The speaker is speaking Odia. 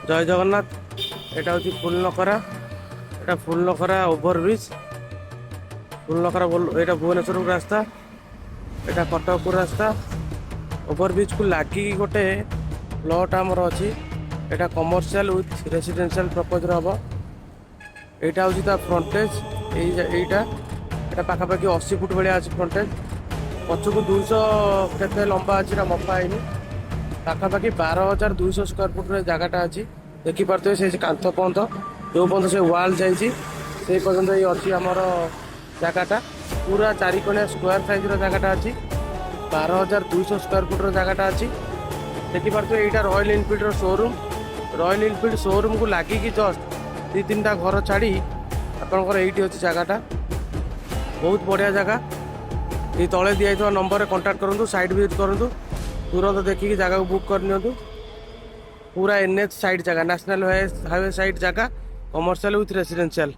ଜୟ ଜଗନ୍ନାଥ। ଏଇଟା ହେଉଛି ଫୁଲନଖରା। ଏଇଟା ଫୁଲନଖରା ଓଭରବ୍ରିଜ୍। ଫୁଲନଖରା, ଏଇଟା ଭୁବନେଶ୍ୱରକୁ ରାସ୍ତା, ଏଇଟା କଟକକୁ ରାସ୍ତା। ଓଭରବ୍ରିଜ୍କୁ ଲାଗିକି ଗୋଟେ ପ୍ଲଟ୍ ଆମର ଅଛି। ଏଇଟା କମର୍ସିଆଲ ୱିଥ୍ ରେସିଡେନ୍ସିଆଲ ପର୍ପଜ୍ର ହେବ। ଏଇଟା ହେଉଛି ତା ଫ୍ରଣ୍ଟେଜ୍। ଏଇଟା ଏଇଟା ପାଖାପାଖି 80 ଫୁଟ ଭଳିଆ ଅଛି ଫ୍ରଣ୍ଟେଜ୍। ପଛକୁ 200 କେତେ ଲମ୍ବା ଅଛି, ଏଇଟା ମପା ହେଇନି। ପାଖାପାଖି 12,200 ସ୍କୋୟାର ଫୁଟର ଜାଗାଟା ଅଛି। ଦେଖିପାରୁଥିବେ, ସେଇ କାନ୍ଥ ପର୍ଯ୍ୟନ୍ତ, ଯେଉଁ ପର୍ଯ୍ୟନ୍ତ ସେ ୱାଲ୍ ଯାଇଛି, ସେଇ ପର୍ଯ୍ୟନ୍ତ ଏଇ ଅଛି ଆମର ଜାଗାଟା। ପୁରା ଚାରିକଣିଆ ସ୍କୋୟାର ସାଇଜ୍ର ଜାଗାଟା ଅଛି। 12,200 ସ୍କୋୟାର ଫୁଟର ଜାଗାଟା ଅଛି। ଦେଖିପାରୁଥିବେ, ଏଇଟା ରୟାଲ ଏନଫିଲ୍ଡର ସୋରୁମ୍। ରୟାଲ ଏନଫିଲ୍ଡ ସୋରୁମ୍କୁ ଲାଗିକି ଜଷ୍ଟ ଦୁଇ ତିନିଟା ଘର ଛାଡ଼ି ଆପଣଙ୍କର ଏଇଠି ଅଛି ଜାଗାଟା। ବହୁତ ବଢ଼ିଆ ଜାଗା। ଏଇ ତଳେ ଦିଆଯାଇଥିବା ନମ୍ବରରେ କଣ୍ଟାକ୍ଟ କରନ୍ତୁ, ସାଇଟ୍ ଭିଜିଟ୍ କରନ୍ତୁ, ତୁରନ୍ତ ଦେଖିକି ଜାଗାକୁ ବୁକ୍ କରିନିଅନ୍ତୁ। ପୁରା ଏନ୍ଏଚ୍ ସାଇଡ୍ ଜାଗା, ନ୍ୟାସନାଲ୍ ହାଇୱେ ସାଇଡ୍ ଜାଗା, କମର୍ସିଆଲ ୱିଥ୍ ରେସିଡେନ୍ସିଆଲ।